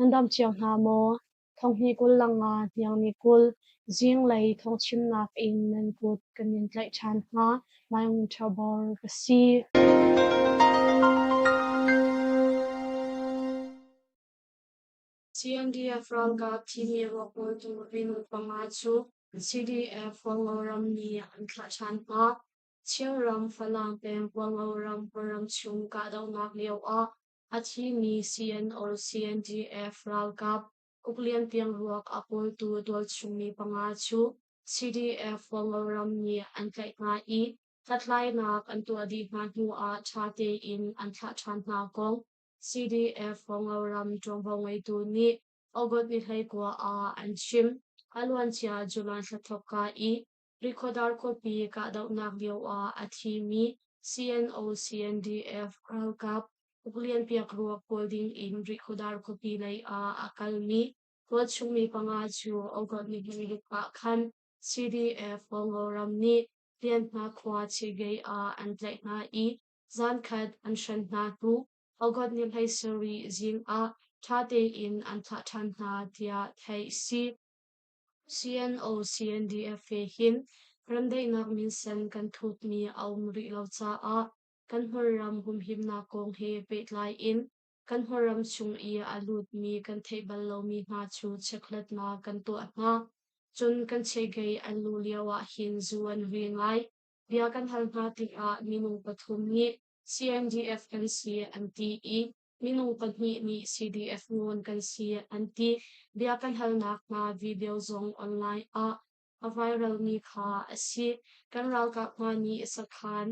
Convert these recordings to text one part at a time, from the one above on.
Nan dam cio hna maw? Thonghnih 20 le nga hniang ni 20, zinglei thawngchimnak in nan kut kan in tlaih ṭhan hna. Maung Ṭhabor ka si. CNDF ralkap thimi ruak kawltu minung panga cu CDF Hualngo ram nih an thlah ṭhan hna. Chinram Falam peng Hualngo ram hmunram chung kahdohnak lio ah a thimi CNO-CNDF ralkap Uklian Piang ruak a kawltu tualchung mi panga cu CDF Hualngo ram nih an tlaih hna i hlathlainak an tuah dih hna hnu ah ṭha tein an thlah ṭhan hna kong CDF Hualngo ram ṭuanvo ngeitu nih August ni 19 ah an chim. A luancia July thla thawkka i Rikhodar khuapi kahdohnak lioah a thimi CNO-CNDF ralkap Uklian Piak ruak kawl dingin Rikhodar khuapi lei ah a kalmi tualchung mi panga cu August ni 16 ah khan CDF Hualngo ram nih Lianhna khua Chigei ah an tlaih hna i zankhat an hren hna hnu August ni 17 zing ah ṭha tein an thlah ṭhan hna tiah theih a si. CNO-CNDF he hin remdaihnak minsen kan thutmi a um rih lo caah kan hmunram humhimnak kong he pehtlai in kan hmunram chung i a lutmi kan theih bal lomi hna cu chekhlatnak kan tuah hna. Cun kan chegei an luh lio ahhin zu an ri ngai. Bia kan hal hna tikah minung pathum nih CNDF kan si an ti i minung pahnih nih CDF ngawn kan si an ti. Bia kan halnak hna video zong online ah a viral mi kha a si. Kan ralkap hna nih sakhan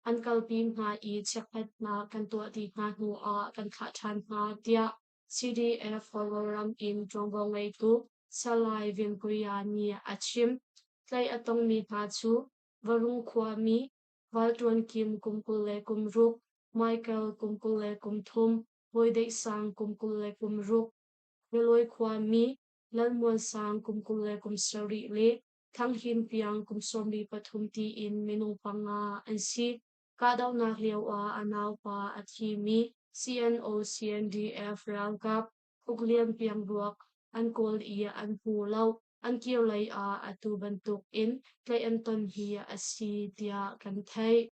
an kalpi hna i chekhlatnak kan tuah dih hna hnu ah kan thlah ṭhan hna tiah CDF Kawlram in ṭuanvo ngeitu Salai Vinpuia nih a chim. Tlaih a tongmi hna cu Varung khuami Valṭuan Kim kum 26, Michael kum 23, Bawi Deih Sang kum 26, Bialawi khuami Lalmuan Sang kum 27 le Thang Hin Piang kum 13 tiin minung panga an si. Kahdohnak lioah a naupa a thimi CNO-CNDF ralkap Uk Lian Piang ruak an kawl i an hmu lo. An kir lei ah atu bantuk in tlaih an ton hi a si tiah kan theih.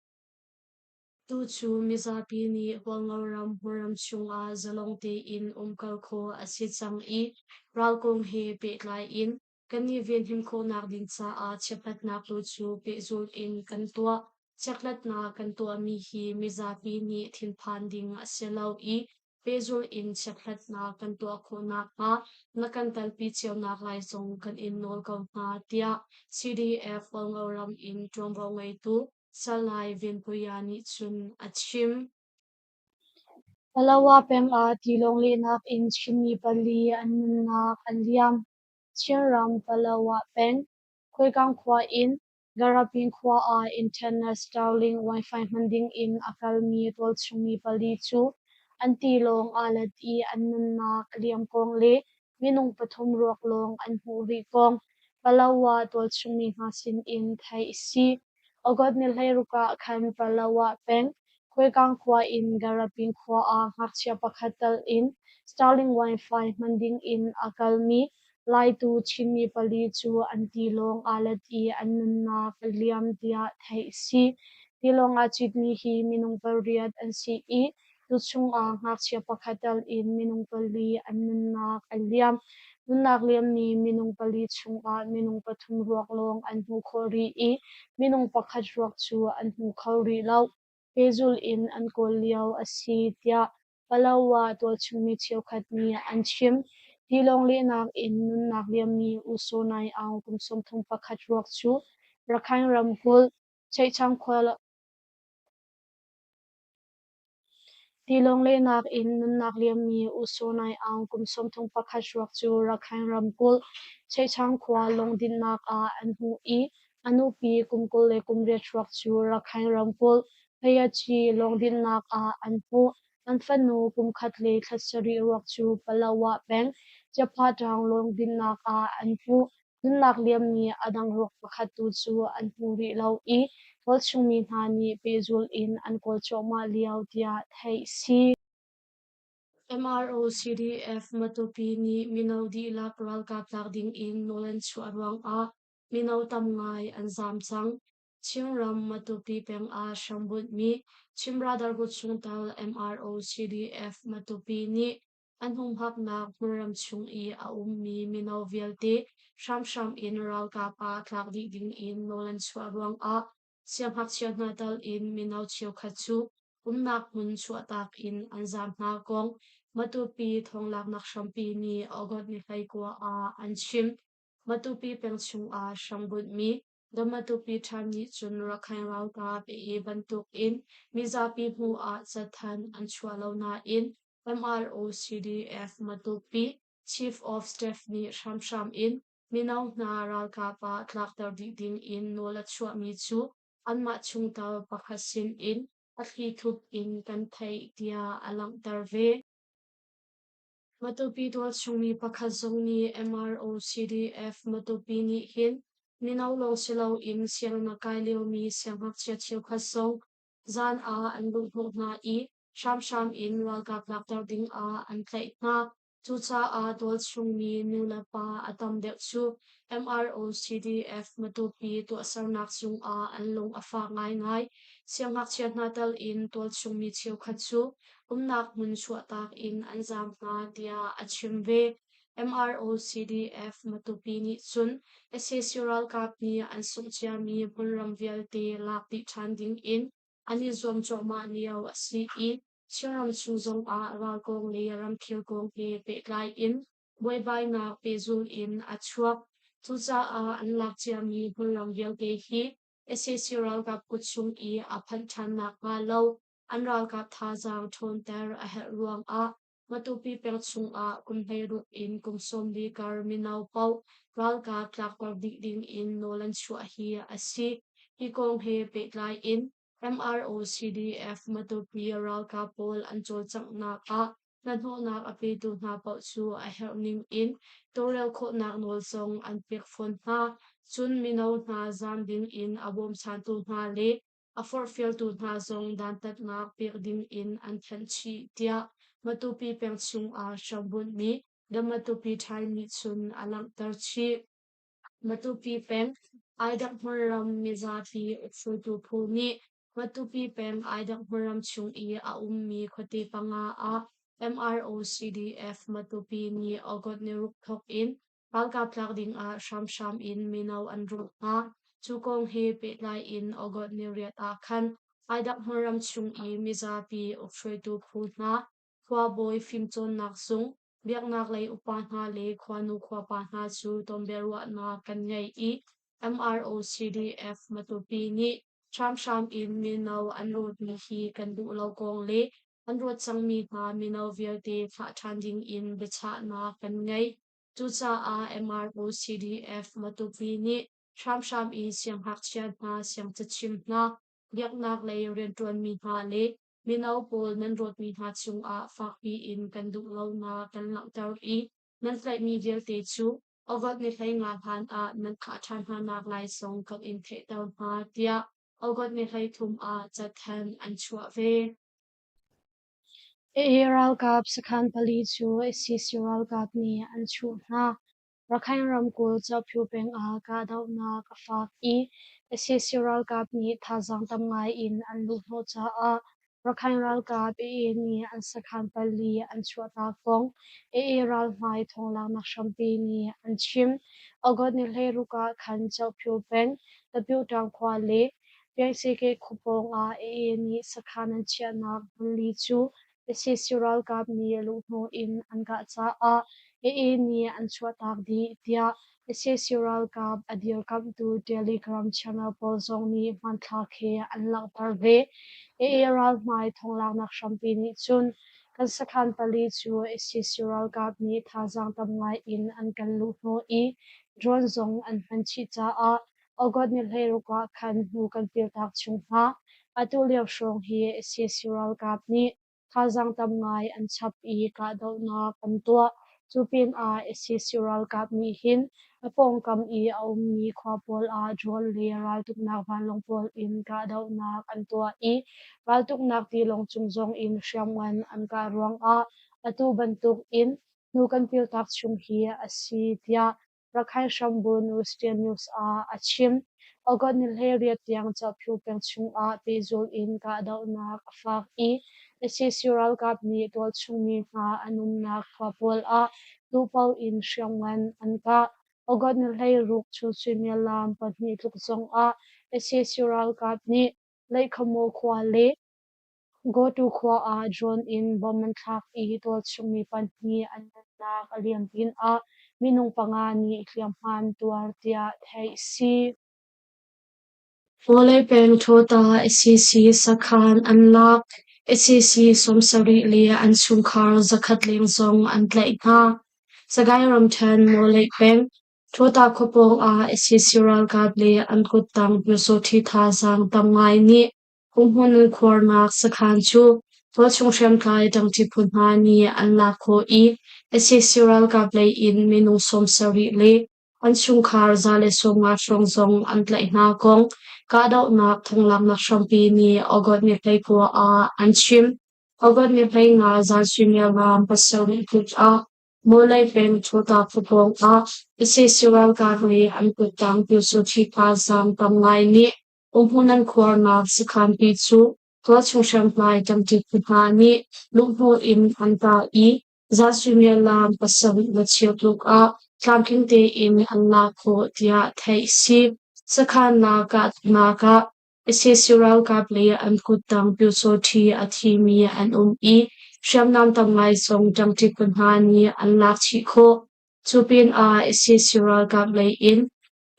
Tucu mizapi nih Hualngo ram hmunram chungah zalong tein umkal khawh a si cang i ral kong he pehtlai in kan i venhim khawhnak ding caah chiatnak tu cu pehzulh in kan tuah. Chekhlatnak kan tuahmi hi mizapi nih thinphan ding a si lo i pehzulh in chekhlatnak kan tuah khawh nakhnga na kan telpi cionak lai zong kan in nawl ko hna, tiah CDF Hualngo ram in ṭuanvo ngeitu Salai Venpuia nih cun a chim. Palawa peng ah tilawng lehnak in Chinmi pali an nunnak an liam. Chinram Palawa peng, Khuaikang khua in Garapin khua ah internet Starlink Wi-Fi hman ding in a kalmi tualchungmi pali cu an tilawng aa let i an nunnak a liam kong le minung pathum ruak lawng an hmuh rih kong Palawa tualchungmi hna sin in theih a si. August ni 16 ah khan Palawa peng, Khuaikang khua in Garapin khua ah ngakchia pakhat tal in Starlink Wi-Fi hman ding in a kalmi Laitu Chinmi pali cu an tilawng aa let i an nunnak a liam tiah theih a si. Tilawng aa citmi hi minung pariat an si i tuchung ah ngakchia pakhat tal in minung pali an nunnak a liam. Nunnak liammi minung pali chungah minung pathum ruak lawng an hmuh khawh rih i minung pakhat ruak cu an hmu kho rih lo. Pehzulh in an kawl lio a si tiah Palawa tualchungmi cheukhat nih an chim. Tilawng lehnak in nunnak liammi U Saw Nai Aung kum 31 ruak cu Rakhine ramkulh Cheihchang khua Tilawng lehnak in nunnak liammi U Saw Nai Aung kum 31 ruak cu Rakhine ramkulh Cheihchang khua lawngdinhnak ah an hmuh i a nupi kum 28 ruak cu Rakhine ramkulh Phayaci lawngdinhnak ah an hmuh. An fanu kum khat le thla sarih ruak cu Palawa peng Chiaphatang lawngdinhnak ah an hmuh. Nunnak liammi a dang ruak pakhat tu cu an hmu rih lo i tualchungmi hna nih pehzulh in an kawl cuahmah lio tiah theih a si. MRO-CDF Matupi nih mino dihlak ralkap tlak ding in nawl an chuah ruangah mino tam ngai an zaam cang. Chinram Matupi peng ah hrambunhmi Chin Brotherhood chungtel MRO-CDF Matupi nih an humhaknak hmunram chung i a ummi mino vialte hramhram in ralkap ah tlak dih ding in nawl an chuah ruangah siangngakchia hna tal in mino cheukhat cu umnak hmun chuahtak in an zaam hna kong Matupi thawnglaknak hrampi nih August ni 19 ah an chim. Matupi peng chungah hrambunhmi The Matupi Time nih cun Rakhine ralkap i bantuk in mizapi hmuh ah cathanh an chuah lo nain MRO-CDF Matupi Chief of Staff nih hramhram in mino hna ralkap ah tlakter dih ding in nawl a chuahmi cu anmah chungtel pakhat sin in a thlithup in kan theih tiah a langhter ve. Matupi tualchung mi pakhat zong nih MRO-CDF Matupi nih hin mino lawng si loin sianginn a kai liomi siangngakchia cheukhat zong zan ah an luhhnawh hna i hramhram in ralkap lakter ding ah an tlaih hna. Cucaah tualchung mi nulepa a tam deuh cu MRO-CDF Matupi tuahsernak cungah an lung a fak ngaingai. Siangngakchia hna tal in tualchung mi cheukhat cu umnak hmun chuahtak in an zaam hna tiah a chim ve. MRO-CDF Matupi nih cun sac ralkap nih an sungh ciami hmunram vialte lak dih ṭhan ding in an i zuam cuahmah lio a si i Chinram chung zongah ral kong le ramkhel kong he pehtlai in buaibainak pehzulh in a chuak. Cucaah an lak ciami hmunram vialte hi sac ralkap kut chung i a phanh ṭhan nakhnga lo an ralkap thazaang ṭhawnter a herh ruangah Matupi peng chungah kum 16 in kum 40 kar mino paoh ralkap tlakter dih ding in nawl an chuah hi a si. Hi kong he pehtlai in MRO-CDF Matupi ralkap pawl an cawlcanghnak ah hnahnawhnak a petu hna paoh cu a herh ning in tawlrel khawhnak nawl zong an pek fawn hna. Cun mino hna zaam ding in a bawmchantu hna le a forhfialtu hna zong dantatnak pek ding in an thanh chih tiah Matupi peng chungah hrambunhmi The Matupi Time nih cun a langhter chih. Matupi peng Aidak hmunram mizapi uksutu phu nih Matupi peng Aidak hmunram chung i a ummi khuate panga ah MRO-CDF Matupi nih August ni ruk thawk in ralkap tlak ding ah hramhram in mino an rulh hna. Cu kong he pehtlai in August ni riat ah khan Aidak hmunram chung i mizapi ukhruaitu phu hna, khuabawi fimcawnnak zung, biaknak lei upa hna le khuanu khuapa hna cu tonbiaruahnak kan ngei i MRO-CDF Matupi nih hramhram in mino an rawtmi hi kan duh lo kong le an rawt cangmi hna mino vialte thlah ṭhan ding in biachahnak kan ngei. Cucaah MRO-CDF Matupi nih hramhram in siangngakchia hna, siangcachim hna, biaknak lei rianṭuanmi hna le mino pawl nan rawtmi hna cungah fakpi in kan duh lonak kan langhter i nan tlaihmi vialte cu August ni 15 hlan ah nan thlah ṭhan hna naklai zong kan in theihter hna, tiah August ni 33 ah cathanh an chuah ve. AA ralkap sakhan pali cu sac ralkap nih an chuh hna. Rakhine ramkulh Kyaukphyu peng ah kahdohnak a fak i sac ralkap nih thazaang tam ngai in an luhhnawh caah Rakhine ralkap AA nih an sakhan pali an chuahtak kong AA ralhmai thawnglaknak hrampi nih an chim. August ni 16 ah khan Kyaukphyu peng Tapyuṭang khua le Piangseke khua pawng ah AA nih sakhan an chiahnak hmunli cu sac ralkap nih luhhnawh in an kah caah AA nih an chuahtak dih, tiah sac ralkap a dirkamhtu Telegram channel pawl zong nih hmanthlak he an langhter ve. AA ralhmai thawnglaknak hrampi nih cun kan sakhan pali cu sac ralkap nih thazaang tam ngai in an kan luhhnawh i drone zong an hman chih caah August ni 16 ah khan hnu kan piltak chung hna. Atu lio hrawng hi sac ralkap nih thazaang tam ngai an chap i kahdohnak an tuah. Cu pinah sac ralkap nih hin a pawngkam i a ummi khua pawl ah drone le raltuknak vanlawng pawl in kahdohnak an tuah i raltuknak tilawng cung zong in hriamngan an kah ruangah. Atu bantuk in hnu kan piltak chung hi a si, tiah Rakhine hrambun Western News ah a chim. August ni 18 tiang Kyaukphyu peng chungah pehzul in kahdohnak a fak i sac ralkap nih tualchung mi hna an umnak khua pawl ah duhpaoh in hriamngan an kah. August ni 16 chun suimilam 2 tluk zongah sac ralkap nih Leikhamu khua le Gotu khua ah drone in bomb an thlak i tualchung mi pahnih an nunnak a liam pinah minung panga nih hliamhma an tuar tiah theih a si. Vawlei peng Thawta sac sakhan an lak. Sac 70 le an chungkhar 100 leng zong an tlaih hna. Sagaing ramṭhen Mawleih peng Thawta khua pawng ah sac ralkap le an kuttang pyusawṭhi thazaang tam ngai nih Umhmun khuarnak sakhan cu tualchung hriamtlai ṭangṭi phu hna nih an lak khawh i sac ralkap lei in minung 70 le an chungkhar 150 hrawng zong an tlaih hna kong kahdohnak thonglaknak hrampi nih August ni 19 ah an chim. August ni 15 zan suimilam 7 tluk ah Mawlei peng Thawta khuapawng ah sac ralkap le an kuttang pyusawṭhi thazaang tam ngai nih Umhmun an khuarnak sakhanpi cu tualchung hriamtlai ṭangṭi phu hna nih luhhnawh in an kah i zan suimilam 7:15 tluk ah tlamtling tein an lak khawh tiah theih a si. Sakhan kahnak ah sac ralkap le an kuttang pyusawṭhi a thimi an um i hriamnam tam ngai zong ṭangṭi phu hna nih an lak chih khawh. Cu pinah sac ralkap lei in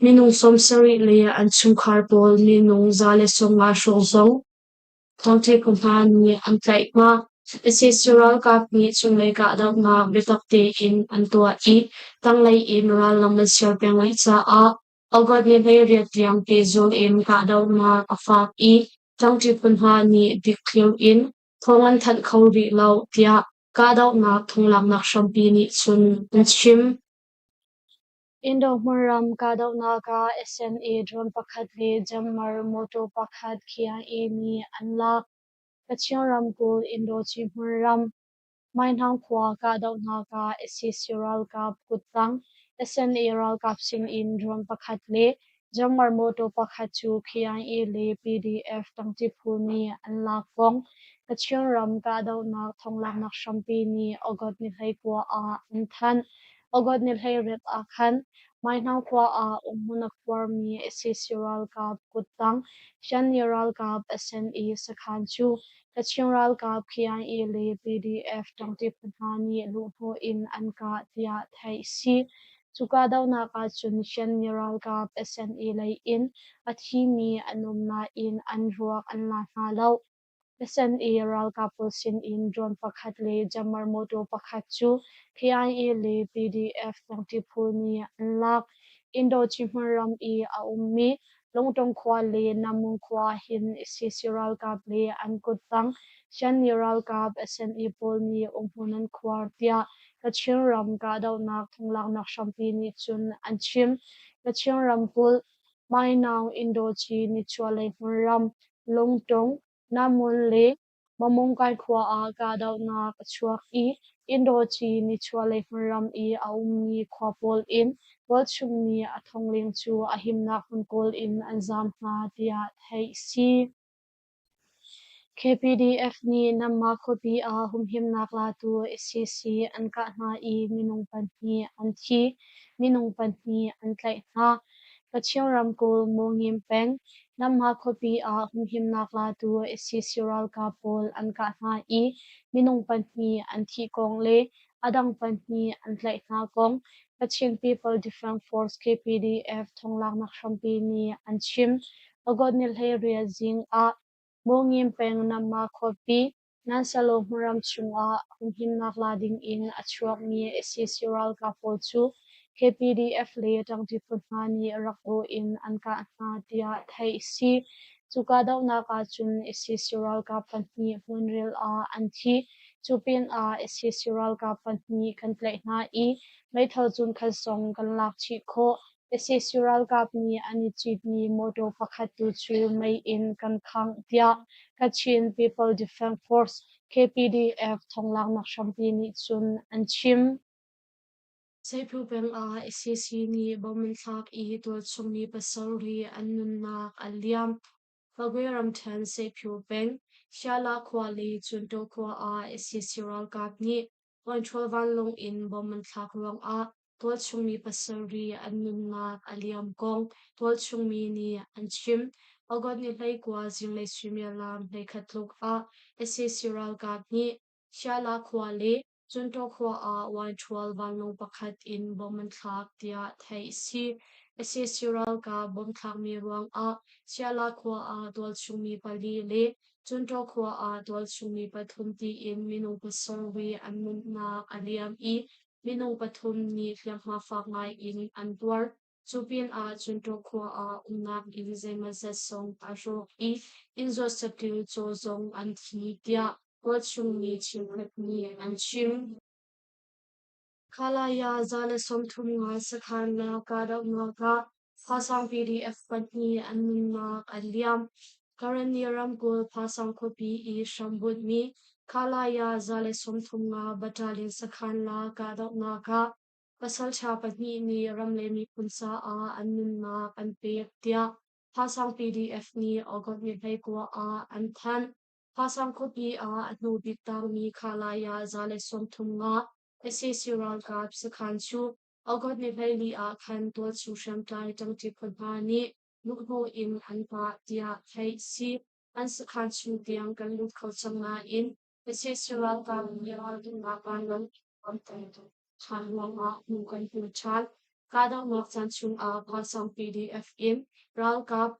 Minung 70 le an chungkhar pawl minung 150 hrawng zong thawngṭha hna nih an tlaih hna. Sac ralkap nih cunglei kahdohnak biatak tein an tuah i tanglei in rallam an ser peng rih caah August ni 18 tiang pehzul in kahdohnak a fak i ṭangṭi phu hna nih dikthliar in thawng an thanh kho rih lo tiah kahdohnak thonglaknak hrampi nih cun an chim. Indo hmunram kahdohnak ah SNA drone pakhat le Jammer mawtaw pakhat KIA nih an lak. Kachin ramkulh Indochi hmunram Mainhang khua kahdohnak ah sac ralkap kuttang SNA ralkap sinin drone pakhat le Jammer mawtaw pakhat cu KIA le PDF tangṭi phu nih an lak kong Kachin ram kahdohnak thonglaknak hrampi nih August ni 19 ah an thanh. August ni 18 ah khan Mainhang khua ah umhmun a khuarmi sac ralkap kuttang Shanni ralkap SNA sakhan cu Kachin ralkap KIA le PDF ṭangṭi phu hna nih luhhnawh in an kah tiah theih a si. Cu kahdohnak ahcun Shanni ralkap SNA lei in a thimi an um nain an ruak an la hna lo. SNA ralkap pawl sinin drone pakhat le jammer mawtaw pakhat cu KIA le PDF ṭangṭi phu nih an lak. Indochi hmunram i a ummi Lungtong khua le Namung khua hin sac ralkap le an kuttang Shanni ralkap SNA pawl nih umhmun an khuar tiah Kachin ram kahdohnak thonglaknak hrampi nih cun an chim. Kachin ramkulh Mainaung Indochi nichuahlei hmunram Lungtung, Namun le Mamungkai khua ah kahdohnak a chuak i Indochi nichuahlei hmunram i a ummi khua pawl in tualchung mi a thong leng cu a himnak hmun kawl in an zaam hna tiah theih a si. KPDF nih Namma khuapi ah humhimnak latu sac an kah hna i minung pahnih an thi, minung pahnih an tlaih hna. Kachin ramkulh Mawngin peng, Namma khuapi ah humhimnak latu sac ralkap pawl an kah hna i minung pahnih an thih kong le a dang pahnih an tlaih hna kong Kachin People Defense Force KPDF thonglaknak hrampi nih an chim. August ni 18 zing ah Mawngin peng Namma khuapi Nansalo hmunram chungah humhimnak la dingin a chuakmi sac ralkap pawl cu KPDF le ṭangṭi phu hna nih rak aw in an kah hna tiah theih a si. Cu kahdohnak ahcun sac ralkap pahnih hmunril ah an thi. Cu pinah sac ralkap pahnih kan tlaih hna i meithal zunkhat zong kan lak chih khawh. Sac ralkap nih an i citmi mawtaw pakhat tu cu mei in kan khangh tiah Kachin People Defense Force KPDF thonglaknak hrampi nih cun an chim. Seiphu peng ah sac nih bomb an thlak i tualchung mi pasarih an nunnak a liam. Magwe ramṭhen Seiphu peng, Hsiala khua le Cuntaw khua ah sac ralkap nih control vanlawng in bomb an thlak ruangah tualchung mi pasarih an nunnak a liam kong tualchung mi nih an chim. August ni 19 zinglei suimilam 11 tluk ah sac ralkap nih Hsiala khua le Cuntaw khua ah Wainṭhual vanlawng pakhat in bomb an thlak tiah theih a si. Sac ralkap bomb thlakmi ruangah Hsiala khua ah tualchung mi pali le Cuntaw khua ah tualchung mi pathum tiin minung pasarih an nunnak a liam i minung pathum nih hliamhma fak ngai in an tuar. Cu pinah Cuntaw khua ah umnak inn zeimawzat zong a rawk i inn zawt saṭil caw zong an thi tiah tualchung mi cheukhat nih an chim. Khalaya 135 sakhan le kahdohnak ah Phasang PDF pahnih an nunnak an liam. Karenni ramkulh Phasang khuapi i hrambunhmi Khalaya 135 battalion sakhan la kahdohnak ah Pasalṭha pahnih nih ram le miphun caah an nunnak an pek tiah Phasang PDF nih August ni 29 ah an thanh. Phasang khuapi ah a hnu bik tangmi Khalaya 135 sac ralkap sakhan cu August ni 14 ah khan tualchung hriamtlai ṭangṭi phu hna nih luhhnawh in an kah tiah theih a si. An sakhan chung tiang kan lut kho cang nain sac ralkap nih raltuknak vanlawng in ṭhan ruangah hnu kan hul ṭhan. Kahdohnak caan chungah Phasang PDF in ralkap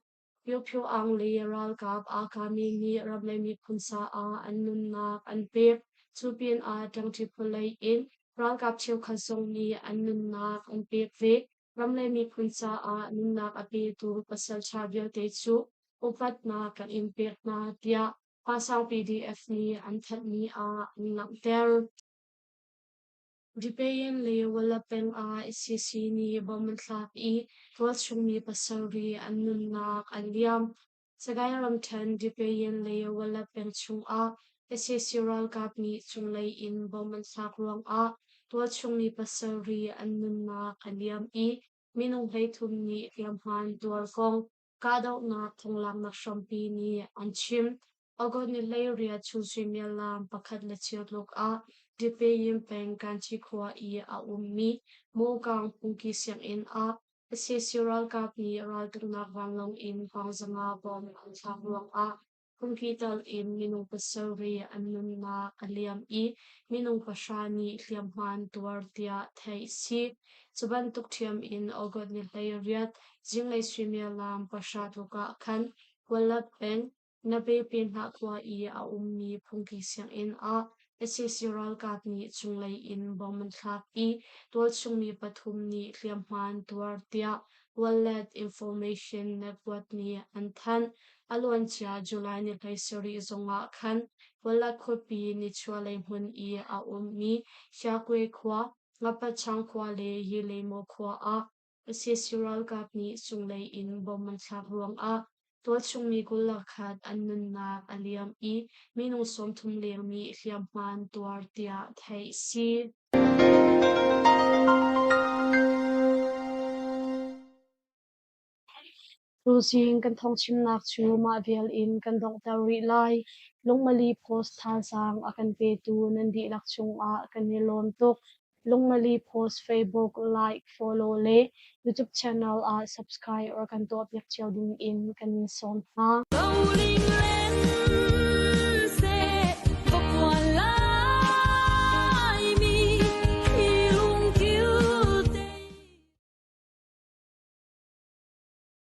Phyo Phyo Aung le ralkap aa kami nih ram le miphun caah an nunnak an pek. Cu pinah ṭangṭi phulei in ralkap cheukhat zong nih an nunnak an pek ve. Ram le miphun caah nunnak a petu pasalṭha vialte cu upatnak kan in pek hna tiah Phasang PDF nih an thanhmi ah an langhter. Dipeyin le Wala peng ah sac nih bomb an thlak i tualchung mi pasarih an nunnak an liam. Sagaing ramṭhen Dipeyin le Wala peng chungah sac ralkap nih cunglei in bomb an thlak ruangah tualchung mi pasarih an nunnak a liam i minung 13 nih hliamhma an tuar kong kahdohnak thonglaknak hrampi nih an chim. August ni 18 chun suimilam pakhat le cheu tluk ah Dipeyin peng Kanchi khua i a ummi Mawkang Phungki sianginn ah sac ralkap nih raltuknak vanlawng in Pangzanga bomb an thlak ruangah phungki tal in minung pasarih an nunnak a liam i minung pahra nih hliamhma an tuar tiah theih a si. Cu bantuk ṭhiam in August ni 18 zinglei suimilam pahra tluk ah khan Kuala peng Nabe Pinhlah khua i a ummi phungki sianginn ah sac ralkap nih cunglei in bomb an thlak i tualchung mi pathum nih hliamhma an tuar tiah Wallet Information Network nih an thanh. A luancia July ni 17 zongah khan Wallet khuapi nichuahlei hmun i a ummi Hsiakwe khua, Ngapachang khua le Yilemo khua ah sac ralkap nih cunglei in bomb an thlak ruangah tualchung mi 21 an nunnak a liam i minung 30 leng nih hliamhma an tuar tiah theih a si. Tuzing kan thawngchimnak cu mah vial in kan donghter rih lai. Lungmali Post thazaang a kan petu nan dihlak cungah kan i lawm tuk. Lungmali Post Facebook like, follow le YouTube channel ah subscribe or kan tuahpiak cio ding in kan in sawm hna.